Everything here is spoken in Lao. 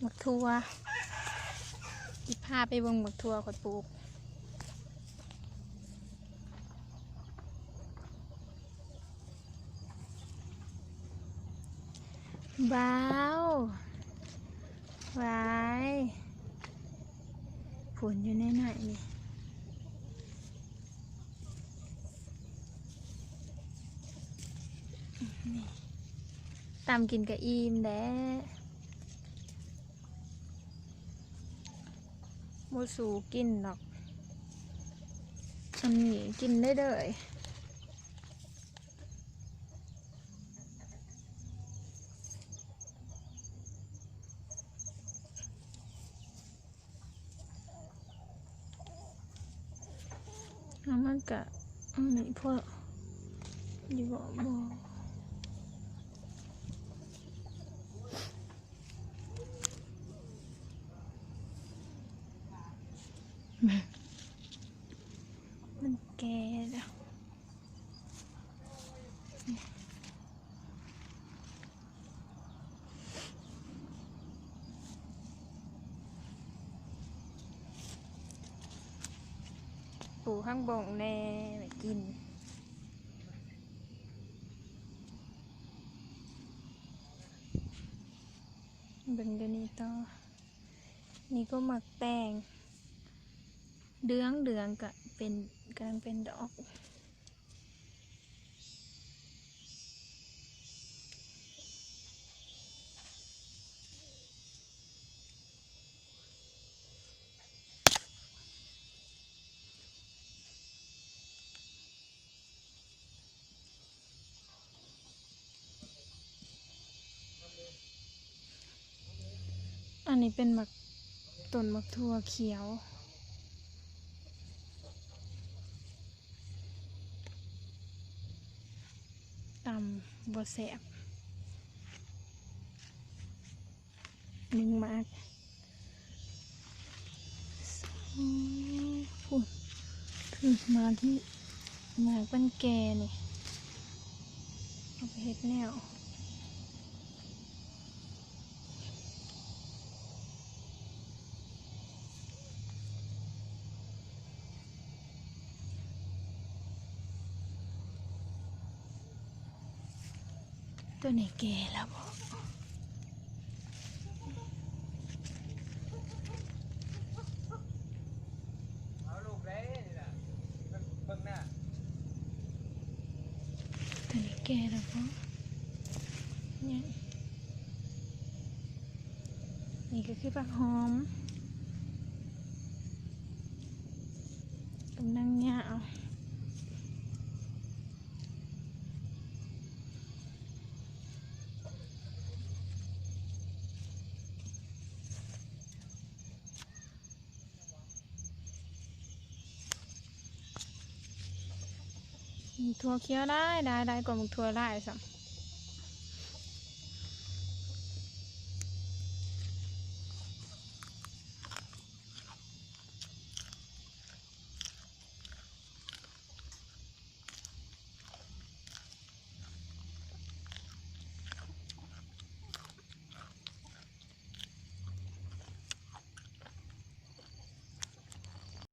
ໝາກຖົ່ວ ຊິພາໄປເບິ່ງໝາກຖົ່ວຂ້ອຍປູກ. ວ້າວ ວ້າຍ ຜົນຢູ່ໃນໄນນີ້ ນີ້ ຕຳກິນກະອີ່ມແລ້ວ. ບໍ່ສູ້ກິນດອກ ອັນນີ້ກິນໄດ້ເລີຍ. ແລ້ວມັນກະ ອັນນີ້ພໍຢູ່ບໍ່? ບໍ່. ມັນແກ່ແລ້ວ. ປູກຜັກບົ້ງແດ່ໄວ້ກິນ. ເບິ່ງຢູ່ນີ້ຕໍ່. ນີ້ກໍໝາກແຕງ ເດືອງໆ ກະເປັນ ກຳລັງເປັນດອກ. ອັນນີ້ເປັນໝາກ ຕົ້ນໝາກຖົ່ວຂຽວ ຕຳບໍ່ແຊບ. ໜຶ່ງໝາກ ພຸ້ນ ຖືກໝາກທີ່ ໝາກມັນແກ່ນີ້ ເອົາໄປເຮັດແນວ. ໂຕນີ້ແກ່ແລ້ວບໍ່? ໂຕນີ້ແກ່ແລ້ວບໍ່? ຍັງ. ນີ້ກໍຄືຜັກຫອມ ກຳລັງຍາວ. ຖົ່ວຂຽວຫຼາຍ ຫຼາຍ ຫຼາຍກວ່າຖົ່ວລາຍຊ້ຳ.